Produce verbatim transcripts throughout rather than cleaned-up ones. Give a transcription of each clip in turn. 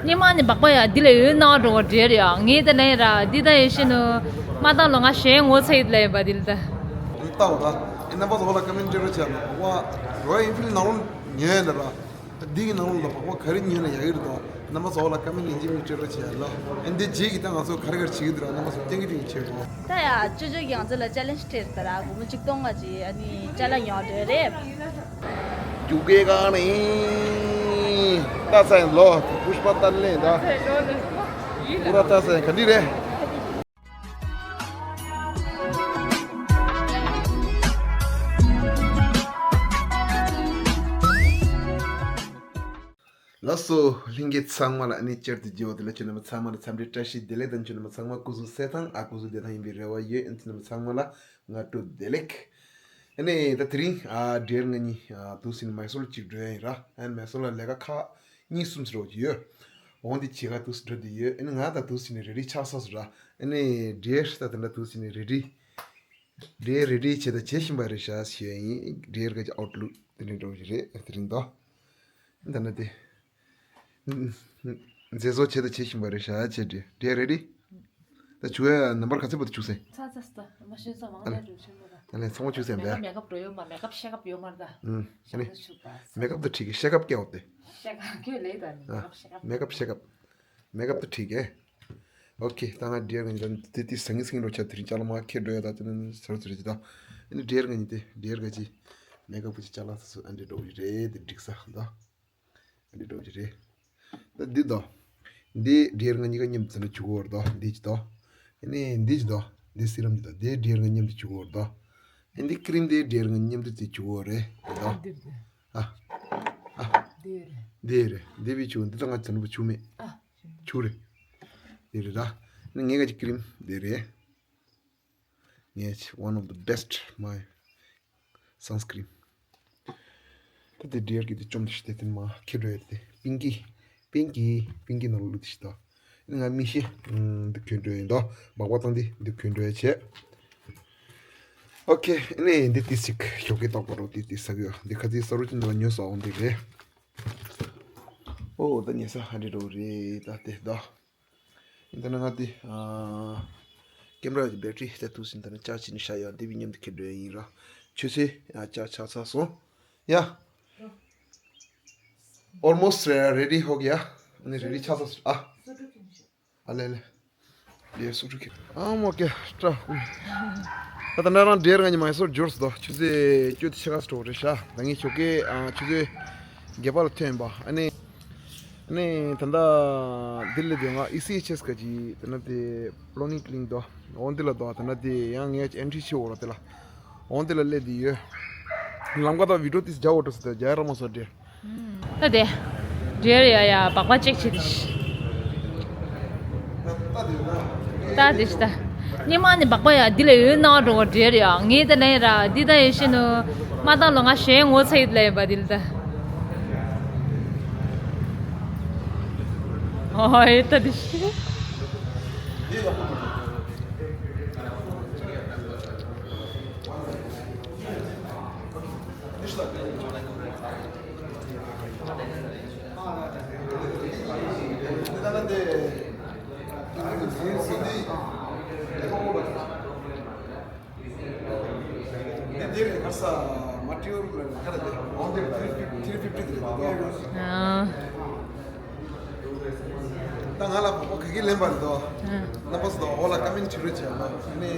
སྙིང་མ་ནི་སྦག་སྦག་ཡ་འདི་ལ་ཡོད་ན་འགྲོ་བ་འདྲེར་ཡ་ངས་ད་ལན་ར་འདི་ད་ཡེ་ཤེས་ནུ་མ་ད་ལོ་ང་གཞན་ངོ་ཚ་ཡིད་ལ་ཡིན་པ་འདི་ལ་ད། ལྟ་བ་ད་ཨེ་རྣམ་པ་ཚོ་ལ་ཀ་མེན་ཊི་རོ་བྱས་ན་སྦག་སྦག་རོ་ཨིན་ཕིལ་ནང་ལོགས་ཉོས་ཡ་ལ་ར། འདི་གི་ནང་ལོགས་ལ་སྦག་སྦག་ག་རེ་ཉོས་ན་ཡག་གི་རེད་དོ། རྣམ་པ་ཚོ་ལ་ཀ་མེན་ཊི་ཡིན་གཅིག་མིན་གཅིག་སྤྲད་རོགས་བྱེད་ཡ་ལ། ཨེ་འདི་རྗེས་ཀྱི་ད་ང་ཚོ་ག་རེ་ག་རེ་བྱེད་ཀྱི་འདུག་ར་རྣམ་པ་ཚོ་སྟོན་གྱི་འདུག་བྱེད་དགོས། ད་ཡ་ཅོ་ཅོ་གིས་ང་ཚོ་ལ་ཅེ་ལེན་ཇི་སྤྲད་ད་ར་སྒོར་མོ་གཅིག་སྟོང་ལྔ་ཅིག་ཨ་ནི་ཅ་ལག་ཉོ་འདོད་རེད། རྒྱུག་གེ་གང་ནི་ལྟ་ས་ཡིན་ལོ། པུཤ་པ་ཏན་ལེན་ད་པུ་ར་ལྟ་ས་ཡིན་ག་འདྲ་རེད། ལགས་སོ། ལྷན་རྒྱས་ཚང་མ་ལ་ཨ་ནི་བསྐྱར་དུ་མཇལ་བ་དེ་ལ་ཁྱེད་རྣམ་པ་ཚང་མ་ལ་འཚམས་འདྲི་བཀྲ་ཤིས་བདེ་ལེགས་དང་། ཁྱེད་རྣམ་པ་ཚང་མ་སྐུ་གཟུགས་གསལ་ཐང་ཨ་སྐུ་གཟུགས་བདེ་ཐང་ཡིན་པའི་རེ་བ་ཡོད། ཨ་ནི་ཁྱེད་རྣམ་པ་ཚང་མ་ལ་སྔ་དྲོ་བདེ་ལེགས། ཨ་ནི་ད་དེ་རིང་ཨ་འདྲེར་ང་གཉིས་ཨ་འདུག་སེ་ནི་མའི་སོར་གཅིག་འགྲོ་ཡ་ཡིན་ར། ཨ་ནི་མའི་སོར་ལ་ལས་ཀ་ཁག་གཉིས་གསུམ་ཟེར་བ་ཅིག་ཡོད། འོང་དེ་བྱེད་ག་འདུག་སེ་འགྲོ་དེ་ཡོད། ཨ་ནི་ང་ད་འདུག་སེ་ནི་རེ་ཌི་ཆགས་ས་སོ་ར། ཨ་ནི་འདྲེར་ད་དེ་འདྲ་འདུག་སེ་ནི་རེ་ཌི། འདྲེར་རེ་ཌི་བྱེད་ད་བྱེད་བཞིན་པ་རེད་ཤག་ཞུ་ཡ་ཡིན། འདྲེར་ག་ཅིག་ཨའུཊ་ལུག་དེ་འདྲ་འགྲོ་གི་རེད་དེ་རིང་ད། ད་ནི་དེ། མཛེས་བཟོ་བྱེད་ད་བྱེད་བཞིན་པ་རེད་ཤག་བྱེད་འདྲེ་འདྲེ་རེ་ཌི། ད་བྱུག་ཡ་ནམ་བར་ག་ཚོད་བར་དུ་བྱུག་སེ། ཚ་ཚ་སྟ་མ་ཤེས་ས་མང་ད་འགྲོ་ཆེན་པོ་ད། ད་ལན་ཚང་མ་བྱུག་སེ་མེ་ཀབ་འབད། མེ་ཀབ་འགྲོ་ཡོད་མ་མེ་ཀབ་ཤེ་ཀབ་ཡོད་མ་ད། ཨུམ། ཤ་ནི། ཚ་ཚ་བྱུག་ད། མེ་ཀབ་ད་ཁྲིག་གི་ཤེ་ཀབ་སྐྱེ་འོ་དེ། ཤེ་ཀབ་ཁྱོད་ལས་ད་ནི་མེ་ཀབ་ཤེ་ཀབ། མེ་ཀབ་ཤེ་ཀབ། མེ་ཀབ་ད་ཁྲིག་གི། ཨོ་ཁེ། ད་ང་འདྲེར་ག་ཉི་ད་དེ་དེ་སང་ཉིན་སང་ཉིན་རོ་ཆ་དེ་རིང་ཅ་ལག་མ་ཁེ་འགྲོ་ཡ་ད་དེ་ནི་ཟེར་ཟེར་གྱི་ད། ཨ་ནི་འདྲེར་ག་ཉི་དེ་འདྲེར་ག་ཅི། མེ་ཀབ་གི་ཅ་ལག་སུ་ཨ་འདྲེ་འགྲོ་གི་རེད་དེ་འགྲིག་ས་ད། འདི་འགྲོ་གི་རེད། ད་འདི་དོ། འདི་འདྲེར་ང་གཉིས་ཀ་མཉམ་དུ་ཟ་ན་བྱུག་གོ་ར་དོ། འདི་ཅི་དོ། ཨ་ནི་འདི་ཅི་དོ། འདི་སི་རམ་ཅི་དོ། འདི་འདྲེར་ང་མཉམ་དུ་བྱུག་གོ་ར་དོ། ཨ་ནི་ཀི་རིམ་འདི་འདྲེར་ང་མཉམ་དུ་དེ་བྱུག་གོ་རེད་དོ། འདི་རེད། ཨ། ཨ། འདི་རེད། འདི་རེད། འདི་བི་བྱུག་འདི་ད་ང་ཟ་ན་བ་བྱུག་མེད། ཨ། བྱུག་རེད། འདི་རེད་ད། ཨ་ནི་ངའི་ག་ཅི་ཀི་རིམ་འདི་རེད། ངས་one of the best my sunscreen། ད་དེ་འདྲེར་གི་དེ་བཅོམ་དེ་ཤི་དེ་དེ་མ་ཁེ་འགྲོ་ཡ་དེ་པིང་ཀི། པིང་ཀི། པིང་ཀི་ནང་ལོགས་དེ་ཤི་ད། ང་མི་ཤེས། འདི་ཁེ་འགྲོ་ཡིན་ད། སྦག་སྦག་བཏང་དེ་འདི་ཁེ་འགྲོ་ཡ་བྱས། ཨོ་ཁེ། ཨ་ནི་འདི་ཏི་སིག་ཞོགས་ཀས་ཏོག་པ་རོ་དེ་དེ་ཟ་གི་ཡོད། འདི་ཁ་ཚིག་ས་རུ་ཅི་འདི་ལ་ཉོས་ས་འོང་དེ་རེད། ཨོ་ད་ཉེ་ས་ཧ་འདྲེ་འགྲོ་རེད་ད་དེ་ད། ཡིན་ད་ན་ང་དེ། ཨ། ཀེམ་ར་གི་བེ་ཊི་རི་ད་འདུག་སེ་ད་ནི་ཅར་ཇི་ནི་ཤ་ཡ་འདི་བི་མཉམ་དུ་ཁྱེར་འགྲོ་ཡ་ཡིན་ར། ཆུ་ཚོད་ཨ་ཅར་ཆགས་ཚར་སོང་། ཡ། Almost ready ཧོ་གི་ཡ། ཨ་ནི་རེ་ཌི་ཆགས་ཚར་སོང་ཨ། ཨ་ལེ་ལེ། ལེ་སུ་ཁྲུ་ཁེ། ཨ་མོ་ཀེ་ཏྲ། ད་ད་ན་རང་འདྲེར་ང་གཉིས་མའི་སོར་འབྱོར་སོང་། ཆུ་ཚོད་བཅུ་དེ་ཕྱེད་ཀ་སོ་རེད་ཤག་ད་ངས་ཞོགས་ཀས་ཨ་ཆུ་ཚོད་བརྒྱད་པ་ལ་ཐོན་པ། ཨ་ནི། ཨ་ནི་ད་ལྟ་འདི་ལ་དེ་ང་ཨི་སི་ཨེཆ་ཨེས་ག་ཅི་ད་ན་དེ་པོ་ལོ་ནི་ཀི་ལིང་དོ། འོ་འདི་ལ་དོ་ད་ན་དེ་ཡང་ངས་ཨེན་ཊི་རི་བྱེད་འོ་ར་དེ་ལ། འོ་འདི་ལ་སླེབས་དེ་ཡོད། ལམ་ཁ་དང་བི་ཌིའོ་ཏིས་རྒྱག་འོ་འགྲོ་ཟེར་ཏེ་རྒྱག་ཡ་ར་མ་སོ་འདྲེ། ད་དེ། འདྲེར་ཡ་ཡ་སྦག་སྦག་ཅེག་བྱེད་དེ་ཤི། ད་དེ་ཤི་ད། སྙིང་མ་ནི་སྦག་སྦག་ཡ་འདི་ལ་ཡོད་ན་འགྲོ་བ་འདྲེར་ཡ་ངས་ད་ལན་ར་འདི་ད་ཡེ་ཤེས་ནུ། མ་ད་ལོ་ང་གཞན་ངོ་ཚ་ཡིད་ལ་ཡིན་པ་འདི་ལ་ད། ཨོ་ཡེ་ད་དེ་ཤི། ཨ། ད་ང་ལ་སྦག་སྦག་ག་གི་ལེན་པ་རེད་དོ། ཨ། རྣམ་པ་ཚོ་དང་འོ་ལ་ཀ་མེན་ཊི་བྱེད་རོགས་བྱས་ཨ་ནི།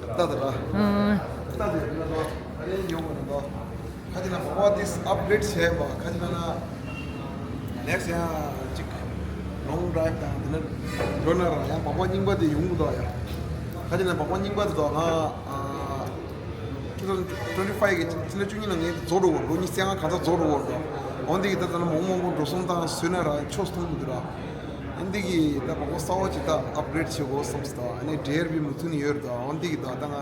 ད་ད་ར། ཨ། ད་དེ་རེད་དོ། ཨ་ནི་ཉོ་དགོས་རེད་དོ། ཁ་ཅིག་ན་སྦག་སྦག་དེ་ཨབ་གྲེ་ཌི་བྱས་པ། ཁ་ཅིག་ན་ན་ནེག་སི་ཊི་ཡང་ཅིག་ལོང་ཌ་རའི་བྷི་དང་དེ་ན་འགྲོ་ན་ར་ཡང་སྦག་སྦག་རྙིང་པ་དེ་ཡོང་གི་འདུག་ཡ། ཁ་ཅིག་ན་སྦག་སྦག་རྙིང་པ་དེ་དོ་ང་ཨ། two thousand twenty-five གི་ཕྱི་ཟླ་བཅུ་གཉིས་ནང་ངས་རྫོགས་འགྲོ་གོ། ལོ་ཉི་ཤུ་རྩ་ལྔ་གང་ཚ་རྫོགས་འགྲོ་གོ་འགྲོ། འོན་ཏེ་གི་ད་ལྟ་ན་མོག་མོག་མོག་འགྲོ་སོང་དང་བཟོས་ན་ར་ཆོག་སྟོང་མི་འདུག་ར། འོན་ཏེ་གི་ད་སྦག་སྦག་གསར་པ་ཅིག་ད་ཨབ་གྲེ་ཌི་བྱེད་དགོས་བསམ་སོང་། ད་ཨ་ནི་འདྲེར་བི་མུ་མཐུད་ནས་ཡོད་རེད། ད་འོན་ཏེ་གི་ད་ད་ང་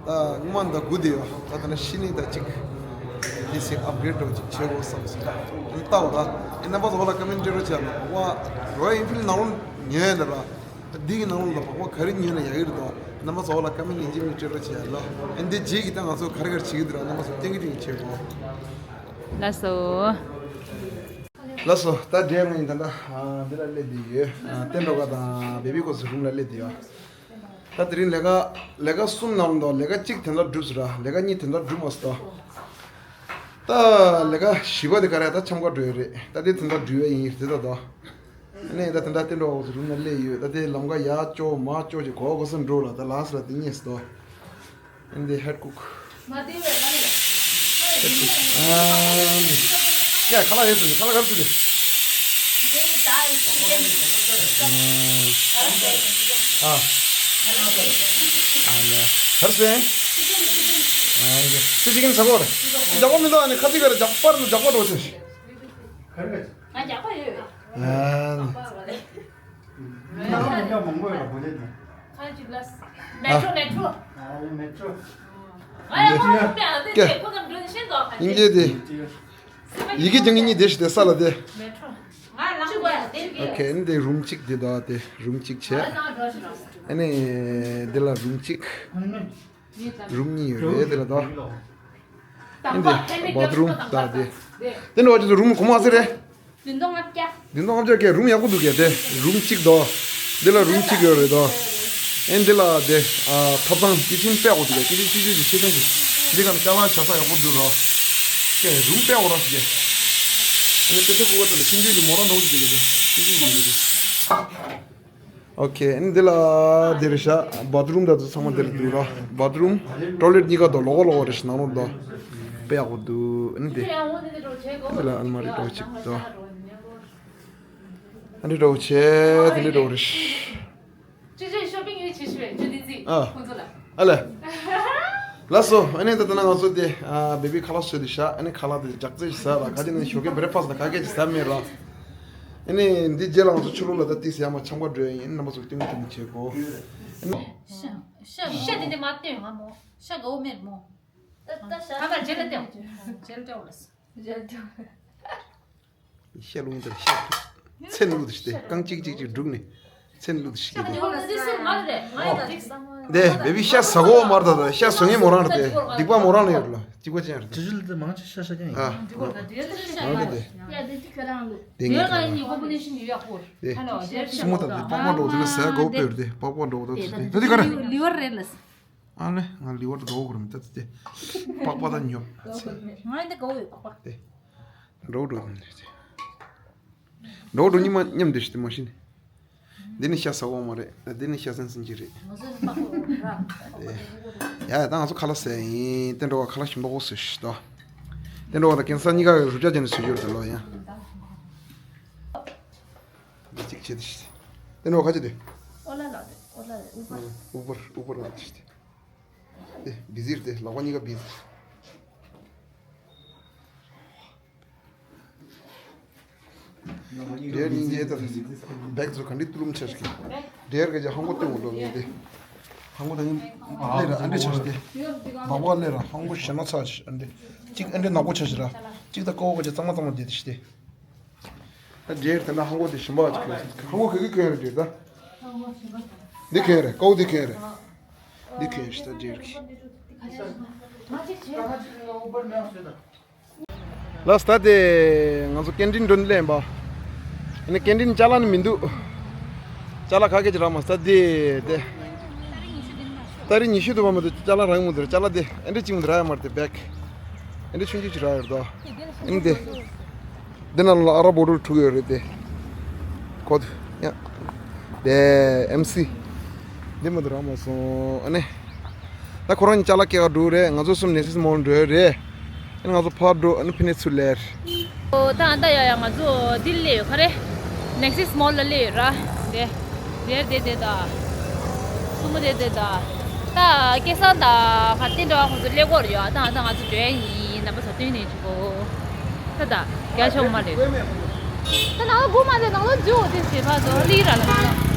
ད་སྔོན་མ་ད་དགུ་དེ་ཡོད། ད་ད་ན་ཤི་ནས་ད་ཅིག་དེ་ཞིག་ཨབ་གྲེ་ཌི་འདྲ་བོ་ཅིག་བྱེད་དགོས་བསམ་སོང་། ད་ལྟ་བ་ད་ཨེ་རྣམ་པ་ཚོ་ལ་ཀ་མེན་ཊི་རོགས་བྱས་ན་སྦག་སྦག་རོ་ཨིན་ཕིལ་ནང་ལོགས་ཉོས་ཡ་ལ་ར། འདི་གི་ནང་ལོགས་ལ་སྦག་སྦག་ག་རེ་ཉོས་ན་ཡག་གི་རེད་དོ། རྣམ་པ་ཚོ་ལ་ཀ་མེན་ཊི་ཡིན་གཅིག་མིན་གཅིག་རོགས་བྱེད་ཡ་ལ། ཨ་འདི་རྗེས་ཀྱི་ད་ང་ཚོ་ག་རེ་ག་རེ་བྱེད་ཀྱི་འདུག་ར། རྣམ་པ་ཚོ་སྟོན་གྱི་འདུག་བྱེད་དགོས། ལགས་སོ། ལགས་སོ། ད་འདྲེ་ང་ཡིན་ད་ལྟ་ཨ་འདི་ལ་སླེབས་བསྡད་ཡོད། ཨ་བསྟན་འགྲོ་ཁ་དང་བེ་བི་ཁོ་ཚོ་རུམ་ལ་སླེབས་བསྡད་ཡོད། ད་དེ་རིང་ལས་ཀ་ལས་ཀ་གསུམ་གནང་འདུག་ལས་ཀ་གཅིག་དེ་འདྲ་གྲུབ་སོང་ར། ལས་ཀ་གཉིས་དེ་འདྲ་གྲུབ་མ་སོང་། ད་ལས་ཀ་བཞི་པ་དེ་ག་རེ་ད་འཆམ་ཀ་འགྲོ་ཡོད་རེད། ད་དེ་དེ་འདྲ་འགྲུབ་ཡ་ཡིན་རེད་ད་དོ། ཨ་ནི་ད་དེ་འདྲ་བསྟན་འགྲོ་ཁོ་ཚོ་རུམ་ལ་སླེབས་ཡོད། ད་དེ་ལམ་ཁ་ཡར་ཅོག་མར་ཅོག་ཅིག་གོ་གོ་སོང་འགྲོ་ལ། ད་ལགས་སོ་ལ་དེ་རྙེད་སོང་། ཨ་འདི་ཧེད་ཁུག་ཧེད་ཁུག་ཨ་འདི། ཡ་ཁ་ལག་ཡོད་ཚོད་ཁ་ལག་ག་རེ་ཚོད་དེ། ཨ་ཨ་ལ་ག་རེ་ཚོད། ཨ་འདི་ཅི་ཅི་ཀིན་ཟ་གོ་རེད། ཇག་པ་མི་འདུག་ཨ་ནི་ཁ་ཅིག་ག་རེ་ཇག་པར་འདུག་ཇག་པ་འགྲོ་ཚོད། ང་ཇག་པ་ཡོད། ཨ་ནི། མེ་ཏྲོ་མེ་ཏྲོ། ཨ་ཡ་ཁོང་མེད་ཨ་དེ་དེ་ཁོ་ཙམ་འགྲོ་ནི་ཤེས་འདུག་ཨ། ཡིན་གྱི་དེ། ཡི་གེ་ཀྱང་གཉིས་བསྡད་ཤི་དེ་ས་ལ་དེ། མེ་ཏྲོ། ང་ལ་ཅི་གོ་ཡ་དེ་ཨོ་ཁེ། ཨ་ནི་དེ་རུམ་གཅིག་དེ་དོ་དེ་རུམ་གཅིག་བྱས། ཨ་ནི་དེ་ལ་རུམ་གཅིག་རུམ་གཉིས་ཡོད་རེད་དེ་ལ་དོ། ཨ་ནི་དེ་བཱ་ཐི་རུམ་དང་དེ། དེ་འདྲ་བ་ཅི་ཚོ་རུམ་གོང་མ་ཟེར་རེད། བདུན་སྟོང་ལྔ་བརྒྱ། བདུན་སྟོང་ལྔ་བརྒྱ་ཀྱི་རུམ་ཡག་པོ་འདུག་གས། དེ་རུམ་གཅིག་དོ། འདི་ལ་རུམ་གཅིག་ཡོད་རེད་དོ། ཨེ་འདི་ལ་དེ་ཨ་ཐབ་ཚང་ཀི་ཆན་དཔེ་ཡག་པོ་འདུག་གས། ཀི་ཆན་ཆུང་ཆུང་ཞིག་ཆེ་ཆུང་ཞིག་འདི་ག་ནས་ཅ་ལག་བཞག་ས་ཡག་པོ་འདུག་རོ། ཀྱེ་རུམ་དཔེ་ཡག་པོ་རག་སོང་གས། ཨ་ནི་དཔེ་ཆ་ཁུག་པ་དེ་ལ་ཆུང་ཆུང་ཞིག་མོ་རང་འདྲ་བོ་ཞིག་འདུག་གས། དེ་ཆུང་ཆུང་ཞིག་འདུག་གས། ཨོ་ཁེ། ཨ་ནི་འདི་ལ་འདིར་བཞག་བཱ་ཐི་རུམ་དང་དུ་ཚང་མ་འདིར་འདུག་ར། བཱ་ཐི་རུམ་ཊོ་ལེཊ་གཉིས་ཀ་དོ་ལོགས་ཀ་ལོགས་ཀ་རེད་ཤག་ནང་ལོགས་དོ། དཔེ་ཡག་པོ་འདུག་ཨ་ནི་འདི་འདི་ལ་ཨ་ལ་མ་རི་འདྲ་བོ་གཅིག་དོ། ཨ་ནི་འདྲ་བོ་བྱས་དེ་འདྲ་འདྲ་བོ་རེད། ཅི་ཅི་ཤོ་པིང་ཡོད་ཅི་ཤོད་ཅི་དེ་ཅི་ཨ། ཁོང་ཚོ་ལ། ཨ་ལས། ལགས་སོ། ཨ་ནི་ད་ལྟ་ན་ང་ཚོ་དེ་ཨ་བེ་བི་ཁ་ལག་བཟོས་ཏེ་བཞག་ཨ་ནི་ཁ་ལག་དེ་ལྗགས་རྩེ་ཞིག་ཟ་ལ་ག་ཅི་ནས་ཞོགས་ཀས་བྷི་རེག་ཕ་སི་ལ་ག་གེ་ཅིག་ཟ་མེད་ར། ཨ་ནི་འདི་རྗེས་ལ་ང་ཚོ་ཕྱི་ལོགས་ལ་ད་ཏིས་ཡར་མར་འཆམ་ག་འགྲོ་ཡ་ཡིན། རྣམ་པ་ཚོ་སྟོན་གི་སྟོན་གི་བྱེད་དགོ། ཤ་ཤ་ཤ་དེ་འདྲ་མ་སྟོན་ང་མོ། ཤ་དགའ་བོ་མེད་མོ། ད་ད་ཤ་ད་མར་རྗེས་ལ་སྟོན། རྗེས་ལ་སྟོན་ལ། རྗེས་ལ་སྟོན། ཤ་རླུང་དེར་ཤ་ཚན་བླུགས་ཏེ་ཤ་རྐང་གཅིག་གཅིག་གཅིག་བསྒྲུགས་ནས་ཚན་བླུགས་ཏེ་ཤ་གི་དེ། དེ་བེ་བི་ཤ་ཟ་གོ་མར་ད་ད་ཤ་ཟ་ངེས་མོ་རང་རེད་དེ། སྡིག་པ་མོ་རང་ལ་ཡོད་ལ་སྡིག་པ་ཅན་རེད་དེ། ཇུ་ཇུ་ལ་དེ་མང་ཆེ་ཤ་ཤ་ཀྱང་ཡིན། ཨ། མང་གི་དེ། དེ་ངས་ད་ལ་དེ་སྲུ་མོ་ད་དེ་པགས་པ་འགྲོ་དེ་ལ་ཟ་གོ་པོས་དེ་པགས་པ་འགྲོ་ད་དེ་དེ་ག་རེ། ལི་ཝར་རེད་ལ། ཨ་ལེ་ང་ལི་ཝར་དགའ་བོ་གོ་ར་མི་ད་དེ་དེ། པགས་པ་ད་ཉོབ། ང་འདི་དགའ་བོ་ཡོད་པགས་པ། དེ། འགྲོ་འགྲོ་དེ་འདྲ་དེ། འགྲོ་འགྲོ་གཉིས་མ་མཉམ་དུ་ཞིག་དེ་མ་ཤི་ནི། འདི་ནི་ཤ་ཟ་བ་མ་རེད། འདི་ནི་ཤ་སན་སན་གྱི་རེད། ང་ཚོ་ནི་པགས་པ་ར། ཡ་ཡ་ད་ང་ཚོ་ཁ་ལག་ཟས་ཡིན། དེ་འགྲོ་བ་ཁ་ལག་ཞིམ་པོ་གོ་ཟོས་ཤི་ད། དེ་འགྲོ་བ་ད་ཀན་སར་གཉིས་ཀ་རུ་ཅག་ཅན་ནི་ཟོས་རྒྱུར་དེ་ལོ་ཡ། འདི་གཅིག་བྱེད་དེ་ཤི། དེ་འགྲོ་བ་ཁ་ཅིག་དེ། ཨོ་ལ་ལ་དེ་ཨོ་ལ་ལ་ཨུ་པར། ཨུ་པར་ཨུ་པར་ལ་དེ་ཤི་དེ། དེ་བི་ཟིར་དེ་ལག་པ་གཉིས་ཀ་བི་ཟིར། འདྲེར་སྙིང་རྗེ་ལྟར། བེག་ཚོ་ག་འདྲི་ཏུ་རུམ་ཆེ་ཞིག་འདྲེར་ག་ཅིག་ཧང་གོ་སྟོན་འོ་ལོ་ངེས་ཏེ། ཧང་གོ་ད་ནི་ལེ་ར་ཨ་འདྲི་ཆེ་ཞིག་སྟེ། བག་བག་ལེ་ར་ཧང་གོ་ཞེ་ན་ཚ་ཞིག་ཨ་འདྲི། གཅིག་ཨ་འདྲི་ནག་པོ་ཆེ་ཞིག་ར། གཅིག་ད་ཀོ་བོ་ག་ཅིག་གཙང་མ་གཙང་མ་བསྡད་དེ་ཞིག་སྟེ། ད་འདྲེར་དེ་འདྲ་ཧང་གོ་དེ་ཞིམ་པ་ཅིག་ཧང་གོ་ག་གི་གོན་རེད་འདྲེར་ད། འདི་གོན་རེད་ཀོ་བོ་འདི་གོན་རེད། འདི་གོན་ཞིག་ད་འདྲེར་གི། ལགས་སོ། ད་དེ་ང་ཚོ་ཀེན་ཊིན་འགྲོ་ནི་ལེན་པ། ཨ་ནི་ཀེན་ཊིན་ཅ་ལག་ནི་མི་འདུག་ཅ་ལག་ག་གེ་ཅི་རག་མ་སོང་། ད་དེ་དེ། ཏ་རིག་ཉི་ཤུ་འདུག་པ་མ་གཏོགས་ཅ་ལག་རག་མི་འདུག་ཅ་ལག་དེ་ཨ་འདྲ་གཅིག་མི་འདུག་རག་ཡ་མ་རེད་དེ་བེག་ཨ་འདྲ་ཆུང་ཆུང་ཅིག་རག་ཡོད་དོ། ཨ་ནི་དེ། འདི་ནང་ལ་ཨ་ར་བོ་ཌར་འཁྲུག་ཡོད་རེད་དེ། ཁོ་ཐུ་ཡ། དེ་ཨེམ་སི། འདི་མ་གཏོགས་རག་མ་སོང་ཨ་ནི། ད་ཁོ་རང་གཉིས་ཅ་ལག་སྐྱེལ་ག་འགྲོ་རེད། ང་ཚོ་གསུམ་ནེག་སིས་མོལ་འགྲོ་ཡ་རེད། ཨ་ནི་ང་ཚོ་ཕར་འགྲོ་ཨ་ནི་ཕི་ནས་ཚུར་སླེབས། ཨོ་ད་ཨ་ད་ཡ་ཡ་ང་ཚོ་འདི་སླེབས་ཡོད་ག་རེ། ནེག་སིས་མོལ་ལ་སླེབས་ཡོད་ར། དེ། དེར་དེ་དེ་ད། སྲུ་མོ་དེ་དེ་ད། ད་སྐལ་བཟང་ད་ག་རེ་འདྲ་བ་ཁོང་ཚོ་སླེབས་ཀྱི་ཡོད་རེད་ཡ། ད་ཨ་ད་ང་ཚོ་འགྲོ་ཡ་ཡིན། རྣམ་པ་ཚོ་སྟོན་ནས་འཇུག་གོ། ད་ད་རྒྱ་ཆེ་བ་མ་རེད། ད་ནང་ལོགས་སྒུག་མ་བྱེད། ནང་ལོགས་འཇུག་དེ་བྱེད་པ་དོ་ལི་ར་ལ་ལ།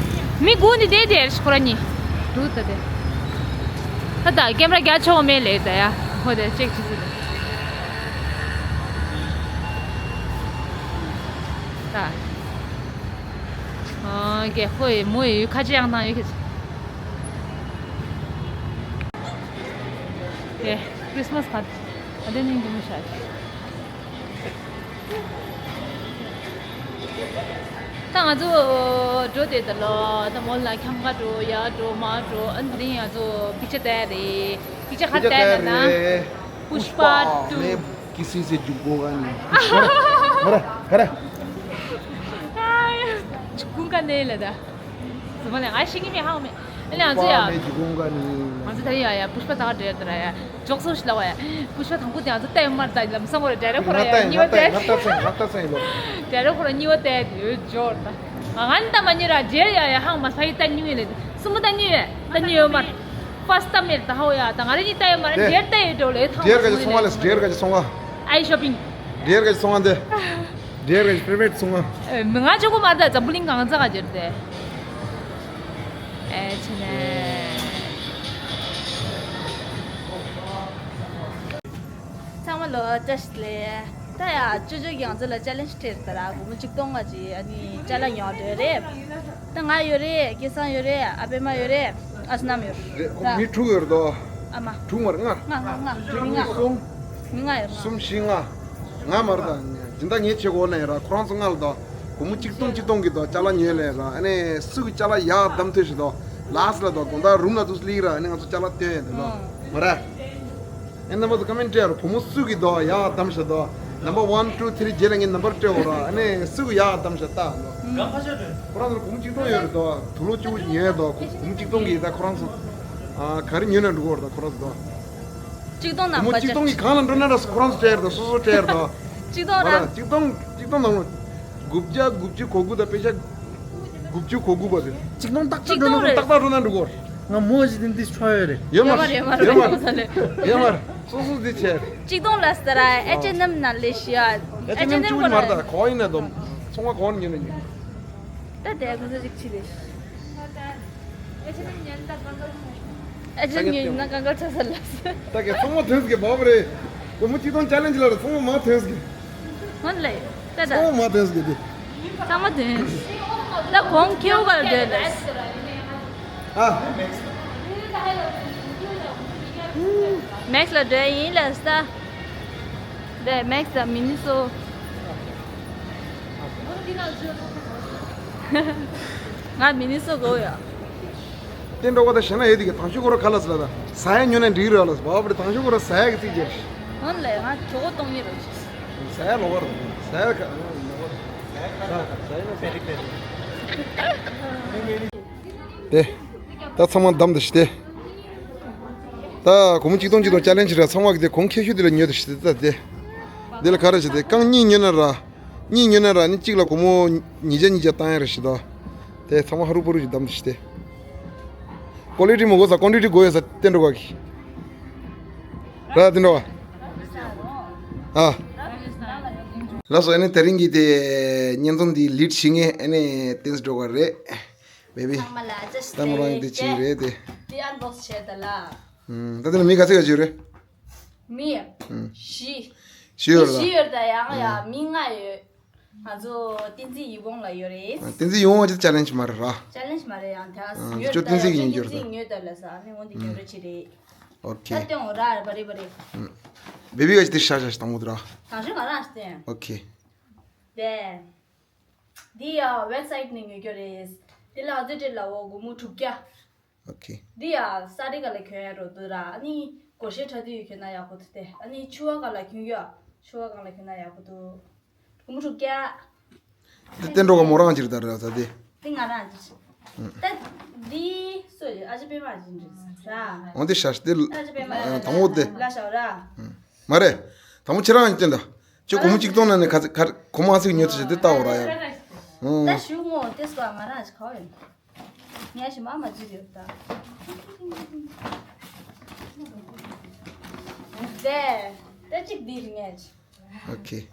མི་སྒུག་ནི་དེ་དེར་ཁོ་ར་གཉིས། འདུག་ད་དེ། ད་ད་ཀེམ་ར་རྒྱ་ཆེ་བ་མེད་ལེ་ད་ཡ། ཧོ་དེ་ཅེག་བྱེད་ཀྱི་འདུག་ད། ཨ་ཀེ་ཧོ་ཡི་མོ་ཡི་ཁ་ཆེ་ཡང་ཐང་ཡོད་ཁེ་ཆེ། ཀེ་ཁྲི་སི་མ་སི་ཁ་ཨ་དེ་ནི་འདི་མི་ཤ་ཆེ། ད་ང་ཚོ་འགྲོ་དེ་ད་ལོ་ད་མོ་ལ་ཁྱམས་ཁ་འགྲོ་ཡ་འགྲོ་མ་འགྲོ། ཨ་ནི་དེ་རིང་ང་ཚོ་པིག་ཅར་ལྟ་ཡ་རེད། པིག་ཅར་ག་པིག་ཅར་ལྟ་ཡ་ལྟ་ཡ་ན། རེད། པུཤ་པ་ཊུ། ནས་ཀི་སི་སེ་འཇུག་གོ་ག་ནི། ག་རེ་ག་རེ། འཇུག་གོ་ག་ནི་ལ་ད། ཟི་མ་ལ་ང་ཤེས་ཀྱི་མེད་ཧ་གོ་མེད། ཨ་ནི་ང་ཚོ་ཡ། ནས་འཇུག་གོ་ག་ནི། ང་ཚོ་ད་རེས་ཡ་ཡ་པུཤ་པ་ད་ག་འགྲོ་ཡ་ད་ར་ཡ། ཇོག་སོ་ཞིག་ལ་བ་ཡ། པུཤ་པ་དང་པོ་དེ་ང་ཚོ་ལྟ་ཡོད་མ་རེད། ད་ལམ་སང་བོ་རེད། ཌའི་རེག་ཁོ་ར་ཡ་གཉིས་པ་ལྟ་ཡ། ང་ལྟ་ཚེ་ང་ལྟ་ཚེ་ལོ། ཌའི་རེག་ཁོ་ར་གཉིས་པ་ལྟ་ཡ་དེ་ཡོད་འཇོག་ད། ང་ང་ནི་ལྟ་མ་ཉན་ར་ཇེར་ཡ་ཡ་ཧང་མ་ས་ཡི་ལྟ་ཉུང་ཡོད་ལེ། སུ་མོ་ལྟ་ཉུང་ཡོད། ལྟ་ཉུང་ཡོད་མ་རེད། ཕར་སི་ལྟ་མེད་ད་ཧོ་ཡ། ད་ང་རེ་གཉིས་ལྟ་ཡོད་མ་རེད། དེ་ཇེར་ལྟ་ཡོད་འགྲོ་ལེ་ཐང་ཇེར་ག་ཅི་སོང་བ་ལེ། ཇེར་ག་ཅི་སོང་བ། ཨའི་ཤོ་པིང་། ཇེར་ག་ཅི་སོང་བ་འདི། ཇེར་ག་ཅི་པི་རི་ཕེར་ཌ་སོང་བ། ཨེ་མི་ང་ཅོ་གོ་མ་རེད། ད་འཛམ་བུ་གླིང་གང་ཚ་ག་ཇེར་ཏེ། ཨེ་ཆེ་ནས། ཚང་མ་ལོ་བཀྲ་ཤིས་བདེ་ལེགས། ད་ཡ་ཅོ་ཅོ་གིས་ང་ཚོ་ལ་ཅེ་ལེན་ཇི་སྤྲད་ད་ར། སྒོར་མོ་གཅིག་སྟོང་ལྔ་ཅིག་ཨ་ནི་ཅ་ལག་ཉོ་འདོད་རེད། ད་ང་ཡོད་རེད། སྐལ་བཟང་ཡོད་རེད། ཨ་པད་མ་ཡོད་རེད། ཨ་སི་ནམ་ཡོད་རེད། རེད། ཁོ་མི་དྲུག་ཡོད་རེད་དོ། ཨ་མ། དྲུག་མ་རེད། ལྔ། ལྔ་ལྔ་ལྔ། མི་ལྔ། གསུམ། མི་ལྔ་ཡོད། ལྔ། གསུམ་བཞི་ལྔ། ང་མར་དང་སྦྱིན་བདག་ངའི་ཆེ་གོ་ནས་ར། ཁོ་རང་ཚོ་ལྔ་ལ་དོ། སྒོར་མོ་གཅིག་སྟོང་གཅིག་སྟོང་གི་དོ་ཅ་ལག་ཉོས་ལས་ར། ཨ་ནི་སུ་གི་ཅ་ལག་ཡག་བདམས་ཐུབ་ཞིག་དོ། ལགས་སི་ལ་དོ་དགོང་དག་རུམ་ལ་དུ་སླེབས་ར། ཨ་ནི་ང་ཚོ་ཅ་ལག་སྟོན་ཡ་དེ་དོ། ཨང་། མ་ར། ཨེ་རྣམ་པ་ཚོ་ཀ་མེན་སྤྲད་རོགས། བུ་མོ་སུ་གི་དོ་ཡག་བདམས་ཤག་དོ། ནམ་བར་ཝན་ཊུ་ཐི་རི་རྗེས་ལ་ངས་ནམ་བར་སྤྲད་འོ་ར། ཨ་ནི་སུ་གི་ཡག་བདམས་ཤག་ལྟ་ལོ། ཁོ་རང་ཚོ་ལ་སྒོར་མོ་གཅིག་སྟོང་ཡོད་རེད་དོ། དུག་ལོག་གཅིག་པོ་ཉོས་དོ། སྒོར་མོ་གཅིག་སྟོང་གི་ད་ཁོ་རང་ཚོ་ཨ་ག་རེ་ཉོས་ན་འགྲོ་གི་ཡོད་རེད། ད་ཁོ་རང་ཚོ་དོ། གཅིག་སྟོང་ནང་སྒོར་མོ་གཅིག་སྟོང་གི་གང་ལ་འགྲོ་ན་ར་ཁོ་རང་ཚོ་སྤྲད་རེད་དོ། སོ་སོ་སྤྲད་རེད་དོ། གཅིག་སྟོང་མ་ར་ར། གཅིག་སྟོང་གཅིག་སྟོང་ནང་ལོ། དགུ་བརྒྱ་དགུ་བཅུ་གོ་དགུ་དང་པེ་ཤ་དགུ་བཅུ་གོ་དགུ་བ་དེ། གཅིག་སྟོང་ཏག་ཏག་གཅིག་སྟོང་འགྲོ་ན་རེད། ཏག་ཏག་འགྲོ་ན་འགྲོ་གི་ཡོད་རེད། ང་མོ་ཞིག་དེ་འདི་ཆོག་ཡོད་རེད། ཡོད་མ་རེད། ཡོད་མ་རེད། ཡོད་མ་རེད། ཡོད་མ་རེད། སོ་སོ་འདི་བྱས། གཅིག་སྟོང་ལ་ཟེར་ར། ཨེ་ཅེ་ནམ་ནང་ལས་ཤི་ཡ། ཨེ་ཅེ་ནམ་ཅུ་མ་རེད། ད་གོ་ཡིན་ན་དོ། ཚོང་བ་གོ་ཉོས་ན་ཉོས། ད་དེ་ཁོ་ཚོ་ཅིག་ཕྱི་ལས། ཨེ་ཅེ་ནམ་ཉོས་ན་གང་ག་ལ་ཆགས་སོང་། ད་གི་ཚང་མ་དོན་ཟེར་གི་བབ་རེད། སྒོར་མོ་གཅིག་སྟོང་ཅ་ལེན་ཇི་ལ་རེད། ཚང་མ་མ་དོན་ཟེར་གི། ཧོན་ལེ། ད་ད། ཚང་མ་མ་དོན་ཟེར་གི་དེ། ཚང་མ་དོན། ད་གོང་ཁེའུ་ག་ལ་དོན་ལེ། ཨ། མེག་སི་ལ་དོན་ཡིན་ལེ་ས། དེ་མེག་སི་དང་མི་ནི་སོ། ང་མི་ནི་སོ་དགོས་ཡ། ཏན་ཏན་འགྲོ་ག་ད་ཞེ་ན་ཡོད་དེ་གི། དང་ཤོས་ཁོ་ར་ག་ལ་ཟེར་ལ་ད་ཟ་ཡ་ཉོ་ན་འགྲིག་རེད་ལ་ཟེར་བ་བ་རེད། དང་ཤོས་ཁོ་ར་ཟ་ཡ་གི་རྩིས་རྒྱབ། ཧོན་ལེ་ང་གྲོད་ཁོག་གཏོང་ཉེ་རེད། ཟ་ཡ་ལོག་པ་རེད། ཟ་ཡ་ག་ཟ་ཡ་ལོག་པ་རེད། ཟ་ཡ་ཟ་ཡ་ན་ཟ་ཡ་རེད། དེ་ད་ཚང་མ་བདམས་ད་ཤི་དེ། ད་སྒོར་མོ་གཅིག་སྟོང་གཅིག་སྟོང་ཅ་ལེན་ཇི་ར། ཚང་མ་གི་དེ་གོང་ཁེ་ཤོས་དེ་ལ་ཉོས་ད་ཤི་དེ། ད་དེ་དེ་ལ་ག་རེ་ཞིག་དེ་རྐང་གཉིས་ཉོས་ན་ར། གཉིས་ཉོས་ན་ར་ནི་གཅིག་ལ་སྒོར་མོ་ཉིས་བརྒྱ་ཉིས་བརྒྱ་བཏང་ཡ་རེད་ཤི་ད། དེ་ཚང་མ་ཧ་རུ་པུ་རུ་ཞིག་བདམས་ཤི་དེ། ཀོ་ལི་ཊི་མི་དགོས་ས། ཀོན་ཊི་ཊི་དགོས་ཡོད་ས། ཏན་འགྲོ་ག་གི་ར་ཏན་འགྲོ་བ། ཨ། ལགས་སོ། ཨ་ནི་དེ་རིང་གི་དེ་བརྙན་ཐུང་འདི་ལིཌ་བྱེད་མཁན་ཨ་ནི་ཏན་འགྲོ་ག་རེད། བེ་བི། ཚང་མ་ལ་བཀྲ་ཤིས་ད་མོ་རང་གི་དེ་བྱེད་ཀྱི་རེད་དེ། དེ་ཨན་བོག་སི་བྱས་ད་ལ། ཨུམ། ད་དེ་ནི་མི་ག་ཚོད་ག་ཅིག་རེད། མི། ཨུམ། བཞི། བཞི་ཡོད་རེད་ལ། བཞི་ཡོད་རེད་ད། ཡང་ཡ་ཨུམ། མི་ལྔ་ཡོད། ང་ཚོ་བསྟན་འཛིན་ཡིད་འོང་ལ་ཡོད་རེད། བསྟན་འཛིན་ཡིད་འོང་བ་ཅི་ཅ་ལེན་ཇི་མ་རེད་ར། ཅ་ལེན་ཇི་མ་རེད། ཡང་དེ་ཨ་ཨ་ཡོད་ཅོ་ད་བསྟན་འཛིན་ཡང་གི་ཉོ་རྒྱུ་རེད་ད། བསྟན་འཛིན་ཉོས་ད་ལ་ས་ཨ་ནི་འོང་དེ་ཉོ་རེ་ཅི་རེད། ཨོ་ད་ཁེ། སྟོན་འོ་ར་རེ་བ་རེ་བ་རེ། ཨུམ། བེ་བི་ག་ཅི་དེ་ཤ་ཤ་ཤ་དང་པོ་དེ་ར། དང་ཤོས་ང་རང་སྟོན། ཨོ་ཁེ། དེ། འདི་ཡ་ཝེབ་སའིཊ་ནས་ཉོ་རྒྱུ་རེད། དེ་ལ་ཨ་ཙི་ཏྲེ་ལ་འོ་སྒོར་མོ་དྲུག་བརྒྱ། ཨོ་ཁེ། འདི་ཡ་ས་རི་ག་ལ་གྱོན་ཡ་རོ་དུ་ར། ཨ་ནི་སྒོར་གཞས་འཁྲབ་དུས་གྱོན་ན་ཡག་པོ་འདུག་སྟེ། ཨ་ནི་ཕྱུ་པ་ག་ལ་གྱོན་གྱི་ཡོད། ཕྱུ་པ་གང་ལ་གྱོན་ན་ཡག་པོ་འདུག་སྒོར་མོ་དྲུག་བརྒྱ། འདི་ཏན་འགྲོ་ག་མོ་རང་ཅིག་ད་རེད་ད་དེ། འདི་ང་རང་ཅིག་ད་འདི་སུ་ཡོད། ཨ་ཅེ་པད་མ་ཅིག་འདྲ་ར། འོ་འདི་ཤ་ཤ་དེ། ཨ་ཅེ་པད་མ་ཨ་དང་པོ་དེ། ལ་ཤ་ར། མ་རེད། དང་པོ་ཁྱེད་རང་ཡིན་ད། ཁྱོད་སྒོར་མོ་གཅིག་སྟོང་ནང་ནས་ག་ཚོད་ག་གོ་མ་ཚིག་ཉོས་ཚོད་དེ་ལྟ་འོ་ར་ཡ། ད་ཞུ་ངོ་དེ་སུ་ང་རང་ཅིག་ག་བ་ཡོད། ངས་ཞུ་མ་མ་ཅིག་ཡོད་ད། དེ་དེ་གཅིག་འདི་རེད་ངས། ཨོ་ཁེ།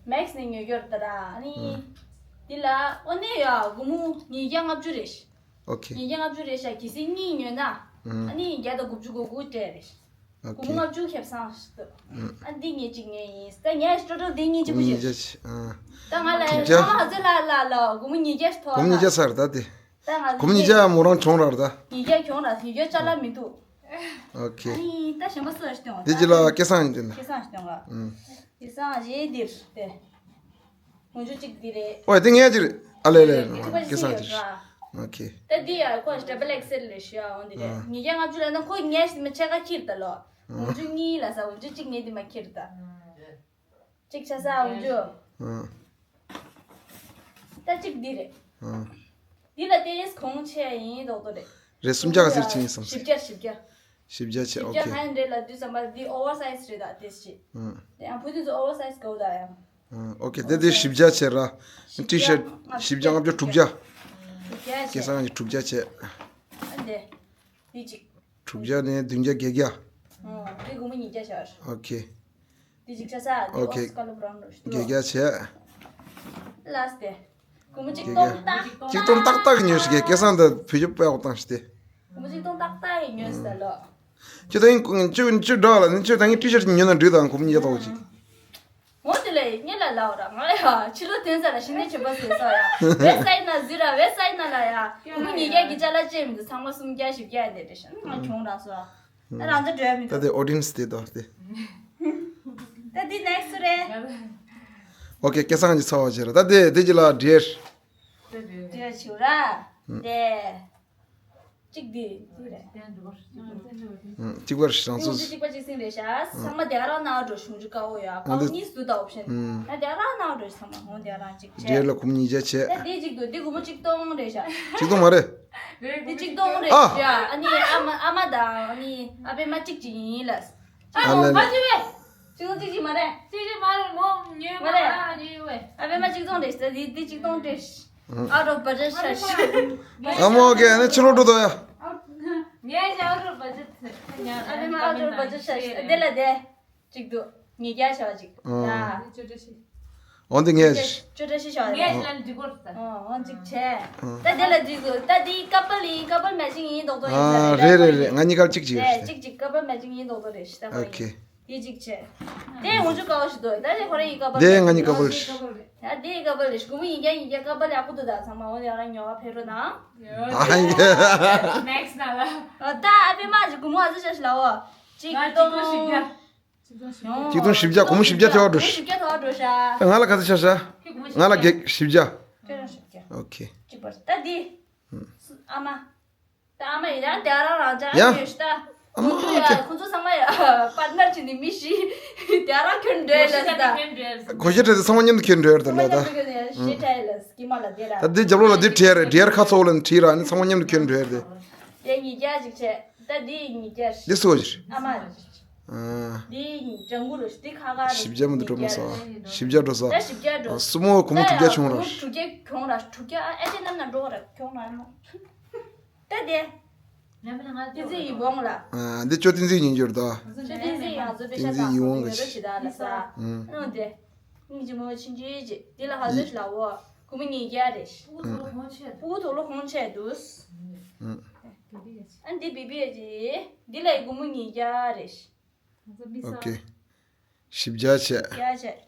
མེག་སི་ནས་ཉོ་རྒྱུ་རེད་ད་ར། ཨ་ནི། ཨུམ། འདི་ལ་ཨོ་ནེ་ཡ་སྒོར་མོ་ཉིས་བརྒྱ་ལྔ་བཅུ་རེད། ཨོ་ཁེ། ཉིས་བརྒྱ་ལྔ་བཅུ་རེད་ཤག་གལ་སྲིད་གཉིས་ཉོས་ན། ཨུམ། ཨ་ནི་བརྒྱ་དང་དགུ་བཅུ་གོ་དགུ་སྤྲད་རེད། ཨོ་སྒོར་མོ་ཁེ། ལྔ་བཅུ་ཁེ་བཟང་ཞིག་འདུག་ཨུམ། ཨ་འདི་ངས་གཅིག་ཉོས་ཡིན། ད་ངས་ཊོ་ཊལ་འདི་གཉིས་གཅིག་པུ་ཉོས། ཉིས་བརྒྱ་ཨ། ད་ང་ལ་དྲུག་བརྒྱ། ཚང་མ་ཧ་ཙི་ལ་ལ་ལ་སྒོར་མོ་ཉིས་བརྒྱ་ཞིག་ཐོག་སྒོར་མོ་ཉིས་བརྒྱ་ཚར་ད་དེ། ད་ང་སྒོར་མོ་ཉིས་བརྒྱ་མོ་རང་གྱོང་རག་ད། ཉིས་བརྒྱ་གྱོང་རག་ཉིས་བརྒྱ་ཅ་ལག་མི་འདུག་ཨོ་ཁེ། ཨ་ནི་ད་གཞན་པ་སུ་ལ་ཞིག་སྟོན་བ། དེ་ཅི་ལ་སྐལ་བཟང་ཡིན་དེ་ན། སྐལ་བཟང་ཞིག་སྟོན་ག་ཨུམ། སྐལ་བཟང་རྗེས་འདིར་དེ། ངོ་ཅུ་གཅིག་འདི་རེད། ཨོ་དེ་ངས་ཅིར། ཨ་ལེ་ལེ། དྲུག་པ་ཅིག་སྐལ་བཟང་ཅིར། ཡོད་ར། ཨོ་ཁེ། ད་འདི་ཡ་ཁོ་ཌབ་བལ་ཨེག་སེལ་རེད་ཤག་འོ་འདི་རེད། ཨ། ཉིས་བརྒྱ་ལྔ་བཅུ་ལ་ན་ཁོ་ངས་ཞིག་མ་ཆེ་ཁ་ཁྱེར་ད་ལོ། ངོ་ཅུ་གཉིས་ལ་ས་ངོ་ཅུ་གཅིག་ངས་འདི་མ་ཁྱེར་ད། གཅིག་ཆ་ས་ངོ་ཅུ། ཨ། ད་གཅིག་འདི་རེད། ཨ། འདི་ལ་ཏེས་གོང་ཆེ་ཡིན་མདོག་མདོག་རེད། རེད་སུམ་བརྒྱ་ག་ཚོད་ཕྱིན་ཡིན་བསམ་སྲིད། བཞི་བརྒྱ་བཞི་བརྒྱ། བཞི་བརྒྱ་ཆེ། བཞི་བརྒྱ་ཨོ་ཁེ། གང་ཡིན་རེད་ལབ་དུས་ཙམ་པ་འདི་ཨོ་ཝར་སའི་ཛི་རེད་ད་ཏེས་ཆེ། ཨ། དེ་ཡང་བུ་དེ་ཚོ་ཨོ་ཝར་སའི་ཛི་གོ་ད་ཡང་། ཨོ་ཁེ། དེ་དེ་བཞི་བརྒྱ་བྱས་ར། ཊི་ཤར་ཊི་བཞི་བརྒྱ་ལྔ་བརྒྱ་དྲུག་བརྒྱ། དྲུག་བརྒྱ་བྱས། སྐལ་བཟང་གི་དྲུག་བརྒྱ་བྱས། ཨ་འདི། འདི་གཅིག་དྲུག་བརྒྱ་ནས་བདུན་བརྒྱ་བརྒྱད་བརྒྱ། ཨོ་འདི་སྒོར་མོ་ཉིས་བརྒྱ་བྱས། ཨོ་ཁེ། འདི་གཅིག་ཆ་ས་འདི་ཨོ་ཁེ། ཨོ་སི་ཀ་ལོ་བྷ་རའུན་རོ་ཞིག་བརྒྱད་བརྒྱ་བྱས། ལ་སི་ཏེ། སྒོར་མོ་གཅིག་བརྒྱད་སྟོང་བརྒྱ། ཏག་ཏག་གཅིག་སྟོང་ཏག་ཏག་གི་ཉོས་ཤིག་གེ་སྐལ་བཟང་དང་བུ་ཆུ་པའོ་བཏང་ཤི་སྟེ། སྒོར་མོ་གཅིག་སྟོང་ཏག་ཏག་གི་ཉོས་ས་ལོ། ཁྱོད་ད་ཡིན་ཁྱོད་ཁྱོད་འདྲ་ལ་ནི་ཁྱོད་ད་ཡིན་ཊི་ཤར་ཊི་ཉོས་ན་འགྲིག་དང་སྒོར་མོ་ཉིས་བརྒྱ་ཏོག་ཅིག་འོ་དེ་ལས་ཉེ་ལ་ལའོ་ར་ང་ཡ་ཕྱི་ལོ་ཐོན་ས་ལ་ཤི་ནས་ཆོས་པ་བཟོས་ས་ཡ། ཝེབ་སའིཊ་ན་ཟི་ར་ཝེབ་སའིཊ་ན་ལ་ཡ་སྒོར་མོ་ཉིས་བརྒྱ་གི་ཅ་ལག་ཅེས་མི་འདུག་ཚང་མ་སུམ་བརྒྱ་བཞི་བརྒྱ་ཡ་ནས་རེད་ཤག་ང་གྱོང་རག་སོ་ཡ། ད་རང་ཚ་འགྲོ་ཡ་མི་ད་འདུག་དེ་ཨོ་ཌི་ཡེན་སི་དེ་དོ་དེ། ད་འདི་ནེག་སི་རེད། ཨོ་ཁེ། སྐལ་བཟང་གི་ཚ་བ་བྱེད་ར་ད་དེ་དེ་གྱི་ལ་འདྲེར། འདྲེར་ཆིའུ་ར། དེ། གཅིག་འདི་འདི་རེད། གཅིག་པར་རང་ཚུགས། གཅིག་པ་གཅིག་སེང་རེད་ཤག་ཚང་མ་དེ་རང་ནང་འགྲོ་ཞུང་ཅུ་ཀ་འོ་ཡ་ཨོ་ཀའོ་འདི་གཉིས་སུ་ད་ཨོབ་ཤན། ཨ་དེ་རང་ནང་འགྲོ་ཚང་མ་ཧོང་དེ་རང་གཅིག་བྱས། འདྲེར་ལ་གུམ་གཉིས་བྱས་བྱས། ད་འདི་གཅིག་འདུག་འདི་སྒོར་མོ་གཅིག་སྟོང་རེད་ཤག་གཅིག་སྟོང་མ་རེད། འདི་གཅིག་སྟོང་རེད་ཨ། ཤག་ཨ་ནི་ཨ་མ་ཨ་མ་དང་ཨ་ནི་ཨ་པེ་མ་གཅིག་གཅིག་ཡིན་ལ། ཨ་ལ་ལ། གཅིག་སྟོང་གཅིག་གཅིག་མ་རེད། གཅིག་གཅིག་མ་རེད་མོ་ཉོས་མ་མ་རེད། རེད་ཉོས་ཝེ། ཨ་པེ་མ་གཅིག་སྟོང་རེད་ཤག་འདི་འདི་གཅིག་སྟོང་རེད། ཨ་རོ་བ་ཇེ་ཤ་ཤ། ཨ་མོ་གེ་ཨ་ནི་ཕྱི་ལོགས་འགྲོ་དོ་ཡ། ངས་ཨ་རོ་བ་ཇེ་ཨ་པེ་མ་ཨ་རོ་བ་ཇེ་ཤ་ཤ་དེ་ལ་དེ། གཅིག་འདུག་ཉིས་བརྒྱ་བྱ་བ་གཅིག་ཨ། ཡ། འོ་འདི་ངས། ཅོ་ཏྲ་ཤི་བྱ་བ་ངས་ལ་འདི་སྐོར་ད། ཨོ་འོ་གཅིག་བྱས། ད་དེ་ལ་འདི་དགོས་ད་འདི་ཀ་པལ་ཡིན་ཀ་པལ་མེ་ཅིང་ཡིན་མདོག་མདོག་ཡིན་ས་ཨ་རེད་རེད་རེད་རེད། ང་གཉིས་ཀ་གཅིག་བྱས་རེད་ཤི་ད། གཅིག་གཅིག་ཀ་པལ་མེ་ཅིང་ཡིན་མདོག་མདོག་རེད་ཤི་ད་ཁོ་ཨོ་ཡིན། ཁེ། དེ་གཅིག་བྱས། དེ་ངོ་ཅུ་དཀའ་བ་ཞིག་འདུག་ད་དེ་ཁོ་རང་ཡིན་ཀ་པལ་དེ་ང་གཉིས་ཀ་པལ་རེད། ད་དེ་ཀ་པལ་རེད་ཤི་སྒོར་མོ་ཡིན་རྒྱ་ཡིན་རྒྱ་ཀ་པལ་ཡག་པོ་འདུག་ད་ཚང་མ་འོ་ཡ་རང་ཉོ་བ་ཕེབས་རོགས་གནང་། ཨ་ཡ། next ན་ལ། ད་ཨ་པེ་མ་ཞིག་སྒོར་མོ་ཨ་ཙི་ཤ་ཤི་ལ་འོ། གཅིག་ང་གཅིག་སྟོང་བཞི་བརྒྱ། གཅིག་སྟོང་བཞི་བརྒྱ་གོང་བཞི་བརྒྱ་ཐེ་བ་འགྲོ་ཤག་བཞི་བརྒྱ་ཐེ་བ་འགྲོ་ཤག་ང་ལ་ག་ཚོད་ཤར་ཤག་ང་ལ་བརྒྱད་བཞི་བརྒྱ། ཁྱོད་རང་བཞི་བརྒྱ། ཨོ་ཁེ། གཅིག་པར་ད་འདི། ཨ་མ། ད་ཨ་མ་ཡིན་ན་དེ་རང་རང་ཅག་ཡ། ཡོད་ཤག་ད། ཨ་མ་ཁོང་ཚོ་ཡ་ཁོང་ཚོ་ཚང་མ་ཡ་པར་ནར་ཅིག་ནི་མི་ཤི། དེ་རང་ཁྱོད་འདྲེ་ལ་ད། གོ་ཤེས་བྲལ་ཏེ་ཚང་མ་མཉམ་དུ་ཁྱོད་འདྲེ་ཡོད་དོ་ལ་ད། ཤི་ཁྲལ་ལ་སྐྱི་མ་ལ་དེ་ར། ད་འདི་རྒྱབ་ལོགས་ལ་འདི་བྲིས་རེད་འདྲེ་ཁ་ཚོགས་ལ་བྲིས་ར་ནི་ཚང་མ་མཉམ་དུ་ཁྱོད་འདྲེ་ཡོད་དེ། དེ་ཉིས་བརྒྱ་ཅིག་བྱས། ད་འདི་ཉིས་བརྒྱ། འདི་སུ་བ་ཞིག་ཨ་མ། ཨ། འདི་ཉིས་ལྗང་གུ་རུ་འདི་ཁ་ཁ་རུ་བཞི་བརྒྱ་མ་གཏོགས་འགྲོ་མ་སོང་། བཞི་བརྒྱ་འགྲོ་ས། ད་བཞི་བརྒྱ་འགྲོ། སྲུ་མོ་གོང་མོ་དྲུག་བརྒྱ་ཆུང་ར། དྲུག་བརྒྱ་ཆུང་ར་དྲུག་བརྒྱ་ཨ་ཨེ་ཅེ་ནམ་ན་འགྲོ་ར་ཆུང་ར་མོ། ད་དེ། ཏི་ཙི་ཡི་བོང་ལ། ཨ་འདི་ཅོ་ཏི་ཙི་ཉིན་འགྱུར་ད། ཅོ་ཏི་ཙི་ཡང་ཚོ་པེ་ཏི་ཤ་ཙི་ཡི་དང་བོང་ལ་ཡོད་རོ་ཞི་ད་ལ་ས། ཨ་དེ། སྙིང་རྗེ་མོ་ཆུང་ཆུང་ཅིག་འདི་ལ་ཧ་ཟོས་ལ་འོ། གོང་མོ་ཉིས་བརྒྱ་རེད། ཕྲུ་གུ་དུག་ལོག་ཧོང་ཆད་འདུག་ཨ་འདི་བི་བི་ཨེ་ཅི། འདི་ལ་ཡི་སྒོར་མོ་ཉིས་བརྒྱ་རེད། ཨོ་ཁེ། བཞི་བརྒྱ་བྱས། བརྒྱ་བྱས།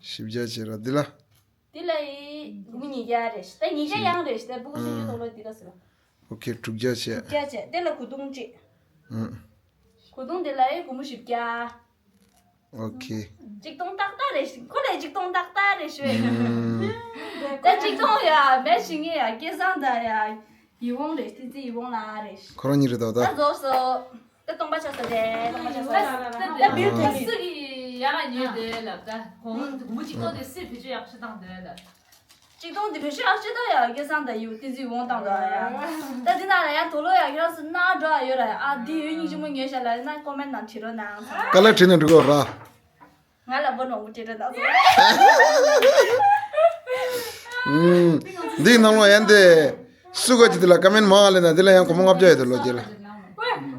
བཞི་བརྒྱ་བྱས་ར་འདི་ལ། འདི་ལ་ཡི་སྒོར་མོ་ཉིས་བརྒྱ་རེད། ད་ཉིས་བརྒྱ་ཡང་རེད། ད་ཕྲུ་གུ་ཆུང་ཆུང་དུག་ལོག་འདི་ག་ཟེར། ཨོ་ཁེ་དྲུག་བརྒྱ་བྱས། དྲུག་བརྒྱ་བྱས། འདི་ལ་གོས་ཐུང་གཅིག་ཨ། གོས་ཐུང་འདི་ལ་ཡི་སྒོར་མོ་བཞི་བརྒྱ། ཨོ་ཁེ། ཆིག་སྟོང་ཏག་ཏག་རེད། ཁོ་ལ་ཆིག་སྟོང་ཏག་ཏག་རེད་ཞུ། ཨུམ། ད་ཆིག་སྟོང་ཡ་མེད་ཞིག་ངས་ཡ་སྐལ་བཟང་ད་ཡ་ཡིད་འོང་རེད། ཏི་ཙི་ཡིད་འོང་ལ་རེད། ཁོ་རང་གཉིས་རེད་ད་ད། ད་རྫོགས་སོ། ད་སྟོང་པ་ཆགས་སོ་དེ་སྟོང་པ་ཆགས་སོ། ད་ད་བིལ་ཨ། ཐོན་སུ་གི་ཡ་ང་ཉོས་དེ་ལབ་ད་གོང་མོ་ཆིག་སྟོང་དེ་སུས་བེད་སྤྱོད་ཡག་ཤོས་བཏང་དེ་ལབ། ཆིག་སྟོང་འདི་བེད་སྤྱོད་ཨ་ཅེ་ད་ཡ་སྐལ་བཟང་ད་ཡུ་ཏི་ཙི་འོང་བཏང་ད་ཡ། ད་འདི་ན་ལ་ཡ་དོ་ལོ་ཡ་ཁྱེད་རང་སུ་ན་འགྲོ་ཨ་ཡོད་ར་ཡ། ཨ་འདི་ཡོད་སྙིང་རྗེ་མོ་ཉོས་ཤ་ལ་ན་ཀོ་མེན་ནང་བྲིས་རོགས་གནང་། ཀ་ལ་བྲིས་ནས་འགྲོ་གོ་ར། ང་ལ་བོ་ནོར་བུ་བྲིས་རོགས་གནང་། ཨུམ། འདི་ནང་ལོ་ཡ་འདི། སུ་ག་ཅི་འདི་ལ་ཀ་མེན་མང་ལེ་ན་འདི་ལ་ཡང་གོ་མོ་ལྔ་བརྒྱ་ཡོད་དོ་ལོ་འདི་ལ།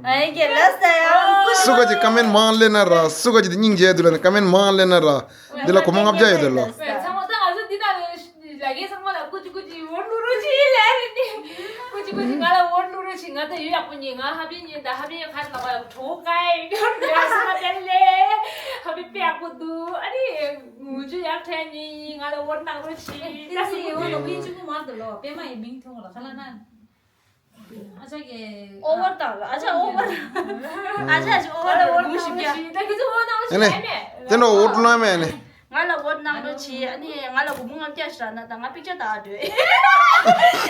ཨེ་ཀེ་ལ་ས་ཡ། སུ་ག་ཅི་ཀ་མེན་མང་ལེ་ན་ར་སུ་ག་ཅི་འདི་སྙིང་རྗེ་འདི་ལ་ནི་ཀ་མེན་མང་ལེ་ན་ར། འདི་ལ་གོ་མོ་ལྔ་བརྒྱ་ཡོད་དོ་ལོ། ཚང་མ་ད་ང་ཚོ་འདི་ད་ལ་གེ་ཚང་མ་ལ་ཀུ་ཅི་ཀུ་ཅི་འོར་ལུ་རུ་ཅི་ལ་རེ་ནི། ཀུ་ཅི་ཀུ་ཅི་ང་ལ་འོར་ལུ་རུ་ཅི་ང་ད་ཡོད་ཡག་པོ་ཉི་ང་ཧ་པི་ཉི་ད་ཧ་པི་ཉི་ཁ་ན་བ་གྲོ་ཀའི་ཡོད་ཡག་ས་ན་དེ་ལེ་ཧ་པི་པེ་ཡག་པོ་འདུག་ཨ་ནི་ངུ་ཅུ་ཡག་ཐེ་ཉི་ང་ལ་འོར་ནང་རུ་ཅི་ད་སི་ཡོད་ལོ་པི་ཅུ་ཀུ་མ་དུ་ལོ་པེ་མ་ཡི་མིང་ཐོང་ལ་ཁ་ལ་ན། ཨ་ཅག་གི་ཨོ་བར་དང་ཨ་ཅག་ཨོ་བར། ཨ་ཅག་ཨོ་བར་དང་ངུ་ཞིག་ཀྱང་། ཨ་ནི། དེ་ནོ་འོ་ཏུ་ན་མེ་ཨ་ནི། ང་ལ་བོཊ་གནང་རོགས་བྱེད། ཨ་ནི་ང་ལ་སྒོར་མོ་ལྔ་བརྒྱ་ཞིག་རག་ན་ད་ང་པིག་ཅར་ལྟ་འགྲོ།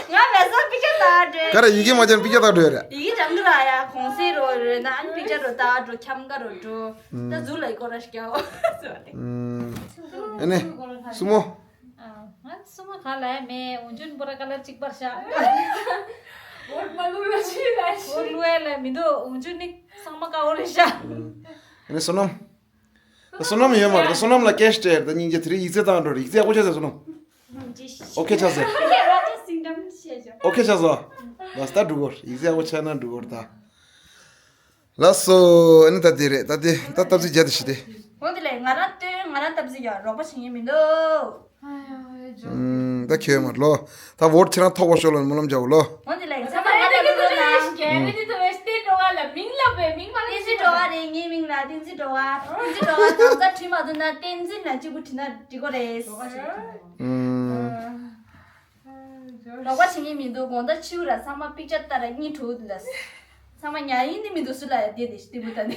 ང་བལ་ས་པིག་ཅར་ལྟ་འགྲོ། ག་རེ་ཡི་གེ་མ་སྦྱངས་པིག་ཅར་ལྟ་འགྲོ་རེད། ཡི་གེ་སྦྱང་གི་ར་ཡ། གོང་སེང་རོ་རེད་ན་ཨ་ནི་པིག་ཅར་རོ་ལྟ་འགྲོ། འཁྱམ་ག་རོ་འགྲོ། ད་གཟུགས་ལ་ཡི་གོ་ར་ཞིག་རྒྱག་འོ་ཟེར་བ་དེ། ཨ་ནི་སྲུ་མོ། ང་སྲུ་མོ་ག་ལ་ཡ་མེད། འུ་ཆུན་པོ་ར་ཀ་ལར་གཅིག་པར་ཤ། འོ་ལུ་ལ་ཅི་ལ་ཤི། འོ་ལུ་ཡ་ལ་མི་འདུག་འུ་ཆུན་ནི་ཚང་མ་ཀ་འོ་རེད་ཤ། ཨ་ནི་བསོད་ནམས། ད་བསོད་ནམས་ཡོད་མ་རེད། ད་བསོད་ནམས་ལ་ཀེ་ཤི་སྤྲད་རེད། ད་སྙིང་རྗེ། དེ་རིང་ཡིག་ཚད་བཏང་འགྲོ་རེད། ཡིག་ཚད་ཡག་པོ་ཆགས་ཟེར་བསོད་ནམས། ཨོ་ཁེ་ཆགས་ཟེར། ཨོ་ཁེ་ཆགས་ཟེར། ལགས་ད་འགྲོ་གོ། ཡིག་ཚད་ཡག་པོ་ཆགས་ན་འགྲོ་གོ་ད། ལགས་སོ། ཨ་ནི་ད་དེ་རེད། ད་དེ་ད་སྟབས་ཚིག་བརྒྱབ་དེ་ཤི་དེ། འོ་དེ་ལས་ང་རང་སྟོན། ང་རང་སྟབས་ཚིག་ཡ་རོགས་པ་བྱེད་ངེས་མི་འདུག་ཨུམ། ད་ཁྱོད་མ་ལོ། ད་བོཊ་ཁྱེད་རང་ཐོབ་པ་ཤོག་ལ་སྨོན་ལམ་རྒྱག་གོ་ལོ། འོ་དེ་ལས་ཚང་མ་ང་ལ་ལོ་ན། བསྟན་འཛིན་སྒྲོལ་དཀར་རེད། ངའི་མིང་ལ་བསྟན་འཛིན་སྒྲོལ་དཀར། བསྟན་འཛིན་ནང་བྲིས་མ་ཐུབ་ན་བསྟན་འཛིན་ནང་གཅིག་པུ་བྲིས་ན་འགྲིག་གོ་རེད། ཨུམ། རོགས་པ་བྱེད་ངེས་མི་འདུག་དགོང་དག་ཕྱི་པོ་ར་ཚང་མ་པིག་ཅར་ལྟ་ར་གཉིད་བྲོ་འདུག་ལ། ཚང་མ་ཉལ་ཡིན་ནི་མི་འདུག་སུ་ལ་ཡ་བསྡད་དེ་ཤི་དེ་མོ་ད་ནི།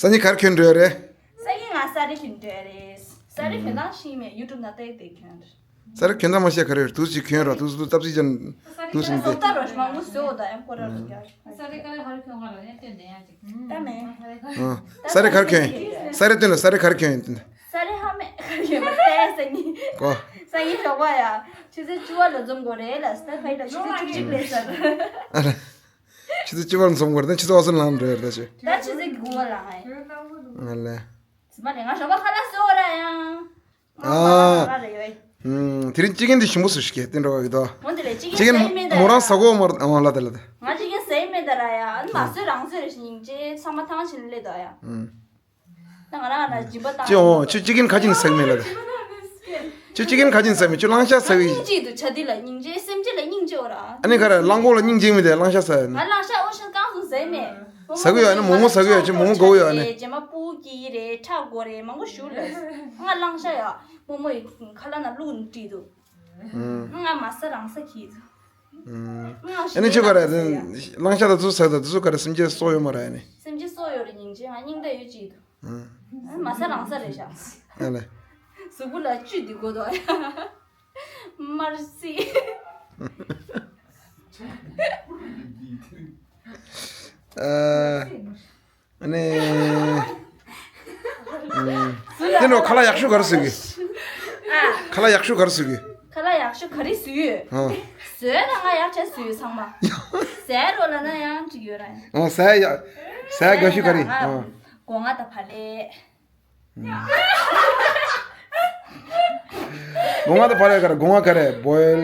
སང་ཉིན་གར་ཁྱོད་འགྲོ་ཡ་རེད། སང་ཉིན་ང་ས་རི་ཁྱོད་འགྲོ་ཡ་རེད། ས་རི་ཁྱོད་དང་ཤིང་མེད་ཡུ་ཊུབ་ན་ཏེག་ཏེག་ཁྱོད། ས་རི་ཁྱོད་དང་མ་བཤད་ག་རེ་རེད། དུས་ཅིག་ཁྱོད་ར་དུས་སུ་སྟབས་ཅིག་ཅན་དུས་སུ་སོ་འདེ། ད་རོ་མང་པོ་བཟོ་འོ་ད་ཡང་ཁོ་ར་རུ་རྒྱ། ས་རི་ཁ་རི་ཁ་རི་ཁྱོད་ང་ལ་ཡང་སྟོན་ནས་ཡང་ཅིག་ད་མེད། ཨ། ས་རི་གར་ཁྱོད་ཡིན། ས་རི་སྟོན་ལ་ས་རི་གར་ཁྱོད་ཡིན་སྟོན། ས་རི་ཧ་མེད་གར་ཁྱོད་ཡིན་པ་ཏེ་ས་ཉིན། གོ། ས་ཉིན་ཞོགས་པ་ཡ། ཆུ་ཚོད་བཅུ་པ་ལ་འཛོམས་དགོས་རེད་ལ་སྟ་ཕའི་ལ་ཆུ་ཚོད་བཅུ་གཅིག་ལས་ས་རུ། ཨ་རེད། ཆུ་ཚོད་བཅུ་པ་ལ་འཛོམས་དགོས་རེད། ད་ཆུ་ཚོད་བ་སུ་ལངས་འགྲོ་ཡ་རེད་ད་ཆུ། ད་ཆུ་ཚོད་དགུ་པ་ལ་ང་ཡིན། ང་ལས། ཟི་མ་ལས་ང་ཞོགས་པ་ཁ་ལག་ཟོས་ར་ཡང་། ཨ། ང་ར་རེ་ཡོད། ཨུམ། དེ་རིང་ཅི་ཀན་འདི་ཞིམ་པོ་སུ་ཞིག་གེ་བསྟན་འགྲོ་བ་གི་དོ། འོན་ཏེ་ལས་ཅི་ཀན་ཟས་མེད་ད་མོ་རང་ཟ་གོ་མར་ཨ་ལ་ད་ལ་ད། ང་ཅི་ཀན་ཟས་མེད་ད་ར་ཡ། ཨ་ནི་མ་ཟོས་རང་ཟོས་རེ་ཞིག་སྙིང་རྗེ་ཚང་མ་ཐང་ཆེན་ལས་དོ་ཡ། ཨུམ། ད་ང་རང་ང་རང་སྦྱིན་པ་བཏང་ཅི་འོང་ཁྱོད་ཅི་ཀན་ཁ་ཅིན་ཟས་མེད་ལ་ད། ཁྱོད་ཅི་ཀན་ཁ་ཅིན་ཟས་མེད་ཁྱོད་གླང་ཤ་ཟ་བའི། སྙིང་རྗེ་འདུག་བྱ་དེ་ལ་སྙིང་རྗེ་སེམས་ཅན་ལ་སྙིང་རྗེ་འོ་ར། ཨ་ནི་ག་ར་གླང་གོག་ལ་སྙིང་རྗེ་མི་དེ་གླང་ཤ་ཟ་ཡ་ནི། ང་གླང་ཤ་འོ་ཤ་གང་སོང་ཟས་མེད། ཟ་གི་ཡོད་ཨ་ནི་མོག་མོག་ཟ་གི་ཡོད་ཅི་མོག་མོག་དགོས་ཡོད་ཨ་ནི། རྗེས་མ་སྤུ་གུ་སྐྱེ་གི་རེད་ཁྲག་དགོས་རེད་མང་པོ་ཞུ་ལ། ང་གླང་ཤ་ཡ་མོག་མོག་ཡི་ཁ་ལ་ན་བླུགས་ནས་བཀྲིས་འདུག་ང་མ་ཟ་རང་ཟ་གྱིས་འདུག་ཨ་ནི་ཅི་ག་རེ་གླང་ཤ་དང་ཚུ་ཟ་དང་དུ་ཚུ་ག་རེ་སེམས་ཅན་སྲོག་ཡོད་མ་རེད་ཨ་ནི། སེམས་ཅན་སྲོག་ཡོད་རེད་སྙིང་རྗེ་ང་སྙིང་དེ་ཡོད་ཅིག་འདུག་ཨ་མ་ཟ་རང་ཟ་རེད་ཤག་ཨ་ལེ། གཟུགས་པོ་ལ་བཅུད་འདི་དགོས་དོ། མར་སི། ཨ་ནི། དེ་ནོ་ཁ་ལག་ཡག་ཤོས་ག་རེ་བཟོས་གི། ཁ་ལག་ཡག་ཤོས་ག་རེ་བཟོས་གི། ཁ་ལག་ཡག་ཤོས་ག་རེ་བཟོས་ཡོད། ཨ། བཟོས་ན་ང་ཡག་ཆ་བཟོས་ཡོད་ཚང་མ། ཟས་རོ་ལ་ན་ཡང་ཅིག་ཡོད་ར། ཨ་ཟས་ཡག་ཟས་དགའ་ཤོས་ག་རེ། ཨ། སྒོ་ང་དང་བག་ལེབ། སྒོ་ང་དང་བག་ལེབ་ག་རེ་སྒོ་ང་ག་རེ་བོལ་